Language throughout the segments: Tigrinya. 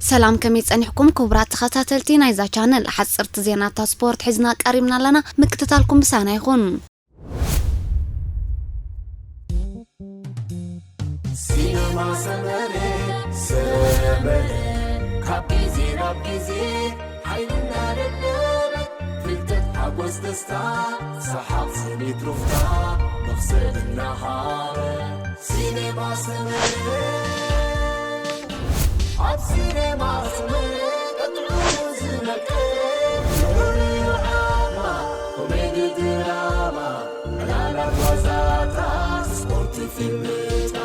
ሰላም፣ ከመይ ጸኒሕኩም ክቡራት ተኸታተልቲ ናይዛ ቻነል? ሓጽርቲ ዜናታት ስፖርት ሒዝና ቀሪብና ኣለና፣ ምክትታልኩም ምሳና ይኹን። ሲነማ ሰመረ፣ ሰመረ፣ ካብ ግዜ ናብ ግዜ ሓይልና ደደበ፣ ፍልጠት፣ ሓጎስ፣ ደስታ፣ ሰሓቕ፣ ስኒት፣ ሩፍታ፣ መኽሰብ እናሃበ። ሲነማ ሰመረ፣ ኣብ ሲነማ ሰመረ፣ ቀጥዑ ዝነቀ፣ ንዑ ዓማ፣ ኮሜዲ፣ ድራማ፣ ዕላላት፣ ዋዛታት፣ ስፖርት፣ ፊልምታት።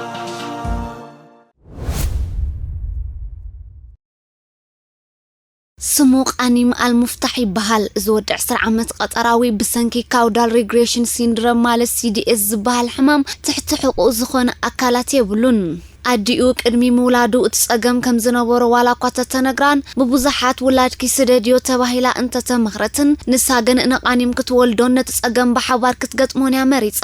ስሙ ቃኒም ኣልሙፍታሕ ይበሃል። እዚ ወዲ ዕስራ ዓመት ቀጠራዊ ብሰንኪ ካውዳል ሪግሬሽን ሲንድረም ማለት ሲ ዲ ኤስ ዝበሃል ሕማም ትሕቲ ሕቑኡ ዝኾነ ኣካላት የብሉን። ኣዲኡ ቅድሚ ምውላዱ እቲ ጸገም ከም ዝነበሮ ዋላ እኳ ተተነግራን ብብዙሓት ውላድኪ ስደድዮ ተባሂላ እንተተመኽረትን፣ ንሳ ግን ንቃኒም ክትወልዶን ነቲ ጸገም ብሓባር ክትገጥሞን እያ መሪጻ።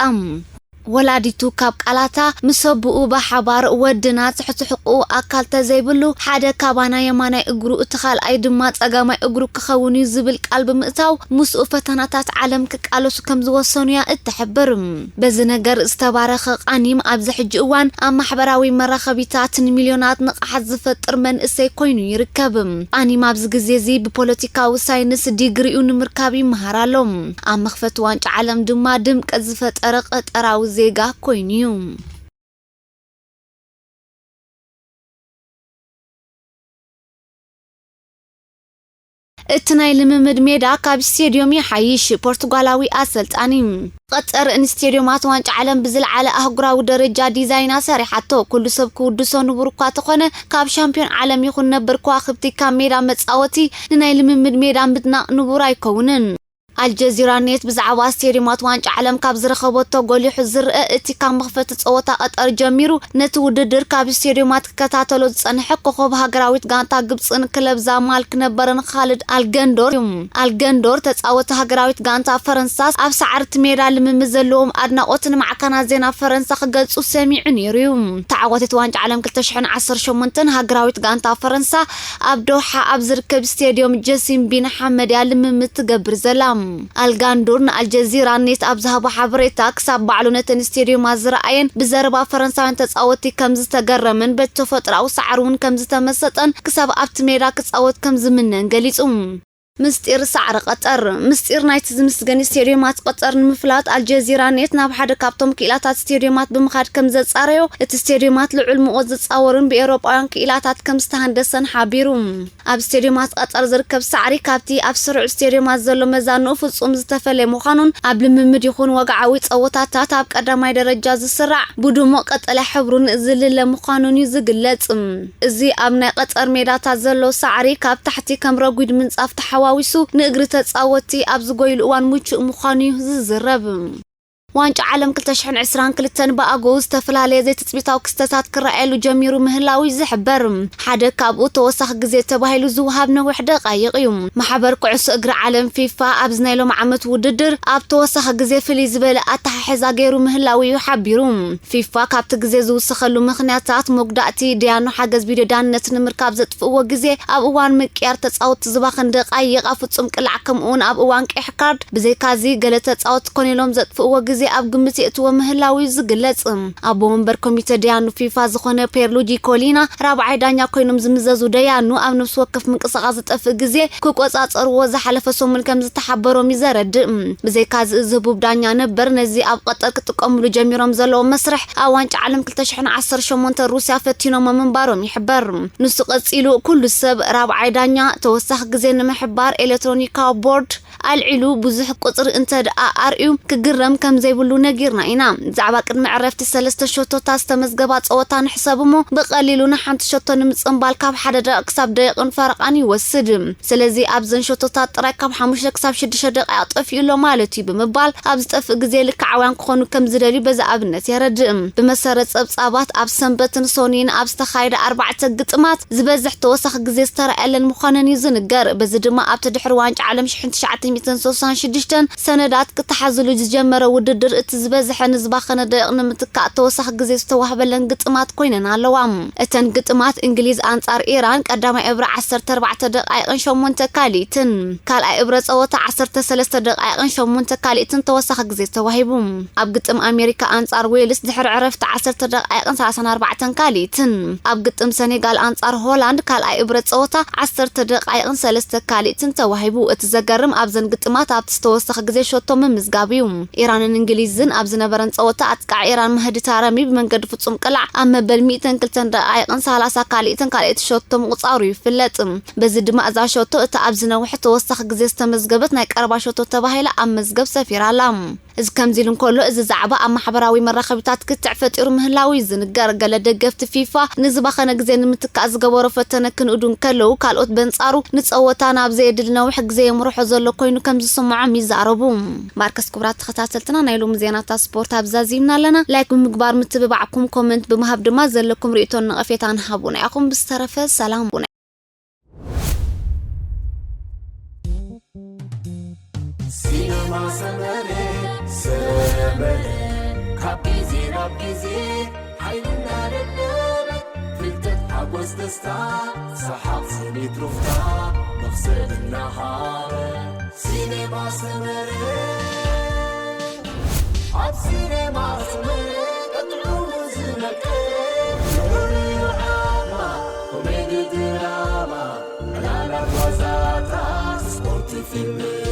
ወላዲቱ ካብ ቃላታ፣ ምስ ኣቦኡ ብሓባር ወድና ትሕቲ ሕቑኡ ኣካል ተዘይብሉ፣ ሓደ ካባና የማናይ እግሩ እቲ ካልኣይ ድማ ጸጋማይ እግሩ ክኸውን እዩ ዝብል ቃል ብምእታው፣ ምስኡ ፈተናታት ዓለም ክቃለሱ ከም ዝወሰኑ እያ እትሕብር። በዚ ነገር ዝተባረኸ ቃኒም ኣብዚ ሕጂ እዋን ኣብ ማሕበራዊ መራኸቢታት ንሚልዮናት ንቕሓት ዝፈጥር መንእሰይ ኮይኑ ይርከብ። ቃኒም ኣብዚ ግዜ እዚ ብፖለቲካዊ ሳይንስ ዲግሪኡ ንምርካብ ይመሃር ኣሎ። ኣብ መኽፈቲ ዋንጫ ዓለም ድማ ድምቀት ዝፈጠረ ቀጠራዊ ዜጋ ኮይኑ እዩ። እቲ ናይ ልምምድ ሜዳ ካብ ስቴድዮም ይሓይሽ። ፖርቱጋላዊ ኣሰልጣኒ። ቀጠር ንስቴድዮማት ዋንጫ ዓለም ብዝለዓለ ኣህጉራዊ ደረጃ ዲዛይና ሰሪሓቶ። ኩሉ ሰብ ክውድሶ ንቡር እኳ ተኾነ፣ ካብ ሻምፒዮን ዓለም ይኹን ነበር ከዋኽብቲ ካብ ሜዳ መጻወቲ ንናይ ልምምድ ሜዳ ምድናቕ ንቡር ኣይከውንን። ኣልጀዚራ ኔት ብዛዕባ ስቴድዮማት ዋንጫ ዓለም ካብ ዝረኸበቶ ጎሊሑ ዝረአ፣ እቲ ካብ መኽፈቲ ጸወታ ቀጠር ጀሚሩ ነቲ ውድድር ካብ ስቴድዮማት ክከታተሎ ዝጸንሐ ኮኾብ ሃገራዊት ጋንታ ግብጽን ክለብ ዛማልክ ነበረን ካልድ ኣልገንዶር እዩ። ኣልገንዶር ተጻወቲ ሃገራዊት ጋንታ ፈረንሳ ኣብ ሳዕርቲ ሜዳ ልምምድ ዘለዎም ኣድናቖት ንማዕከናት ዜና ፈረንሳ ክገልጹ ሰሚዑ ነይሩ እዩ። ተዓዋቲት ዋንጫ ዓለም ክልተ ሽሕን ዓሰርተ ሸሞንተን ሃገራዊት ጋንታ ፈረንሳ ኣብ ዶሓ ኣብ ዝርከብ ስቴድዮም ጀሲም ቢን ሓመድ እያ ልምምድ ትገብር ዘላ። ኣልጋንዱር ንኣልጀዚራ ኔት ኣብ ዝሃቦ ሓበሬታ፣ ክሳብ ባዕሉ ነተን ስቴድዮማት ዝረኣየን ብዘረባ ፈረንሳውያን ተጻወትቲ ከም ዝተገረመን በቲ ተፈጥሮኣዊ ሳዕሪ እውን ከም ዝተመሰጠን ክሳብ ኣብቲ ሜዳ ክጻወት ከም ዝምነን ገሊጹ። ምስጢር ሳዕሪ ቀጠር። ምስጢር ናይቲ ዝምስገን ስቴድዮማት ቀጠር ንምፍላጥ ኣልጀዚራ ኔት ናብ ሓደ ካብቶም ክኢላታት ስቴድዮማት ብምኻድ ከም ዘጻረዮ፣ እቲ ስቴድዮማት ልዑል ሙቐት ዝጻወርን ብኤውሮጳውያን ክኢላታት ከም ዝተሃንደሰን ሓቢሩ። ኣብ ስቴድዮማት ቀጠር ዝርከብ ሳዕሪ ካብቲ ኣብ ስሩዕ ስቴድዮማት ዘሎ መዛንኡ ፍጹም ዝተፈለየ ምዃኑን ኣብ ልምምድ ይኹን ወግዓዊ ጸወታታት ኣብ ቀዳማይ ደረጃ ዝስራዕ ብድሙቕ ቀጠልያ ሕብሩን ዝልለ ምዃኑን እዩ ዝግለጽ። እዚ ኣብ ናይ ቀጠር ሜዳታት ዘሎ ሳዕሪ ካብ ታሕቲ ከም ረጒድ ምንጻፍ ተሓዋዊሱ ንእግሪ ተጻወትቲ ኣብ ዝጎይሉ እዋን ምቹእ ምዃኑ እዩ ዝዝረብ። ዋንጫ ዓለም ክልተ ሽሕን ዕስራን ክልተን ብኣግኡ ዝተፈላለየ ዘይትጽቢታዊ ክስተታት ክረኣየሉ ጀሚሩ ምህላዉ እዩ ዝሕበር። ሓደ ካብኡ ተወሳኺ ግዜ ተባሂሉ ዝወሃብ ነዊሕ ደቃይቕ እዩ። ማሕበር ኩዕሶ እግሪ ዓለም ፊፋ ኣብዚ ናይ ሎሚ ዓመት ውድድር ኣብ ተወሳኺ ግዜ ፍልይ ዝበለ ኣተሓሕዛ ገይሩ ምህላዉ እዩ ሓቢሩ። ፊፋ ካብቲ ግዜ ዝውሰኸሉ ምኽንያታት መጉዳእቲ፣ ደያኑ ሓገዝ ቪድዮ ዳንነት ንምርካብ ዘጥፍእዎ ግዜ፣ ኣብ እዋን ምቅያር ተጻወትቲ ዝባኽን ደቃይቕ፣ ኣብ ፍጹም ቅላዕ ከምኡውን ኣብ እዋን ቀይሕ ካርድ። ብዘይካዚ፣ ገለ ተጻወትቲ ኮነ ኢሎም ዘጥፍእዎ ግዜ ኣብ ግምት የእትዎ ምህላዉ እዩ ዝግለጽ። ኣቦ ወንበር ኮሚተ ደያኑ ፊፋ ዝኾነ ፔርሉጂ ኮሊና ራብዓይ ዳኛ ኮይኖም ዝምዘዙ ደያኑ ኣብ ነፍሲ ወከፍ ምንቅስቓስ ዝጠፍእ ግዜ ክቆጻጸርዎ ዝሓለፈ ሰሙን ከም ዝተሓበሮም እዩ ዘረድእ። ብዘይካዚ፣ እዚ ህቡብ ዳኛ ነበር ነዚ ኣብ ቀጠር ክጥቀምሉ ጀሚሮም ዘለዉ መስርሕ ኣብ ዋንጫ ዓለም ክልተ ሽሕን ዓሰርተ ሸሞንተ ሩስያ ፈቲኖሞ ምንባሮም ይሕበር። ንሱ ቀጺሉ፣ ኩሉ ሰብ ራብዓይ ዳኛ ተወሳኺ ግዜ ንምሕባር ኤሌክትሮኒካዊ ቦርድ ኣልዒሉ ብዙሕ ቁጽሪ እንተ ደኣ ኣርእዩ ክግረም ከም ዘይብሉ ነጊርና ኢና። ብዛዕባ ቅድሚ ዕረፍቲ ሰለስተ ሸቶታት ዝተመዝገባ ጸወታ ንሕሰብ እሞ ብቐሊሉ ንሓንቲ ሸቶ ንምጽንባል ካብ ሓደ ደቂቕ ክሳብ ደቂቕን ፈረቓን ይወስድ። ስለዚ ኣብዘን ሸቶታት ጥራይ ካብ ሓሙሽተ ክሳብ ሽዱሽተ ደቂቕ ጠፊኡ ኣሎ ማለት እዩ ብምባል ኣብ ዝጠፍእ ግዜ ልክዓውያን ክኾኑ ከም ዝደልዩ በዚ ኣብነት የረድእ። ብመሰረት ጸብጻባት ኣብ ሰንበትን ሶኒን ኣብ ዝተኻየደ ኣርባዕተ ግጥማት ዝበዝሕ ተወሳኺ ግዜ ዝተረኣየለን ምዃነን እዩ ዝንገር። በዚ ድማ ኣብቲ ድሕሪ ዋንጫ ዓለም ሽሕን ትሽዓተ ሚእትን ሰላሳን ሽዱሽተን ሰነዳት ክተሓዝሉ ዝጀመረ ውድድር ውድድር እቲ ዝበዝሐ ንዝባኸነ ደቂቕ ንምትካእ ተወሳኺ ግዜ ዝተዋህበለን ግጥማት ኮይነን ኣለዋ። እተን ግጥማት እንግሊዝ ኣንጻር ኢራን ቀዳማይ እብረ ዓሰርተ ኣርባዕተ ደቃይቕን ሸሞንተ ካልኢትን፣ ካልኣይ እብረ ጸወታ ዓሰርተ ሰለስተ ደቃይቕን ሸሞንተ ካልኢትን ተወሳኺ ግዜ ተዋሂቡ። ኣብ ግጥም ኣሜሪካ ኣንጻር ዌልስ ድሕሪ ዕረፍቲ ዓሰርተ ደቃይቕን ሰላሳን ኣርባዕተን ካልኢትን፣ ኣብ ግጥም ሰኔጋል ኣንጻር ሆላንድ ካልኣይ እብረ ጸወታ ዓሰርተ ደቃይቕን ሰለስተ ካልኢትን ተዋሂቡ። እቲ ዘገርም ኣብዘን ግጥማት ኣብቲ ዝተወሰኸ ግዜ ሸቶ ምምዝጋብ እዩ። ኢራንን እንግሊዝን ኣብ ዝነበረን ጸወታ ኣጥቃዕ ኢራን ማህዲ ታረሚ ብመንገዲ ፍጹም ቅላዕ ኣብ መበል ሚእትን ክልተን ደቃይቕን ሰላሳ ካልኢትን ካልኣይቲ ሸቶ ምቑጻሩ ይፍለጥ። በዚ ድማ እዛ ሸቶ እታ ኣብ ዝነውሐ ተወሳኺ ግዜ ዝተመዝገበት ናይ ቀረባ ሸቶ ተባሂላ ኣብ መዝገብ ሰፊራ ኣላ። እዚ ከምዚ ኢሉ እንከሎ፣ እዚ ዛዕባ ኣብ ማሕበራዊ መራኸቢታት ክትዕ ፈጢሩ ምህላው እዩ ዝንገር። ገለ ደገፍቲ ፊፋ ንዝባኸነ ግዜ ንምትካእ ዝገበሮ ፈተነ ክንእዱ እንከለዉ፣ ካልኦት በንጻሩ ንጸወታ ናብ ዘየድሊ ነዊሕ ግዜ የምርሖ ዘሎ ኮይኑ ከም ዝስምዖም ይዛረቡ። ማርከስ፣ ክቡራት ተኸታተልትና፣ ናይ ሎሚ ዜናታት ስፖርት ኣብዛ ዚምና ኣለና። ላይክ ብምግባር ምትብባዕኩም፣ ኮመንት ብምሃብ ድማ ዘለኩም ርእይቶን ነቐፌታን ሃቡና ኢኹም። ብዝተረፈ ሰላም። ሲነማ ሰመረ፣ ሰመረ፣ ካብ ግዜ ናብ ግዜ ሓይሉ እናደለበ፣ ፍልጠት፣ ሓጎስ፣ ደስታ፣ ሰሓቕ፣ ስኒት፣ ሩፍታ፣ መኽሰብ እናሃበ። ሲነማ ሰመረ፣ ኣብ ሲነማ ሰመረ፣ ቀጥዑ ዝመቀ፣ ፍቕሪ፣ ዓማ፣ ኮሜዲ፣ ድራማ፣ ዕላላት፣ ዋዛታት፣ ስፖርት፣ ፊልም፣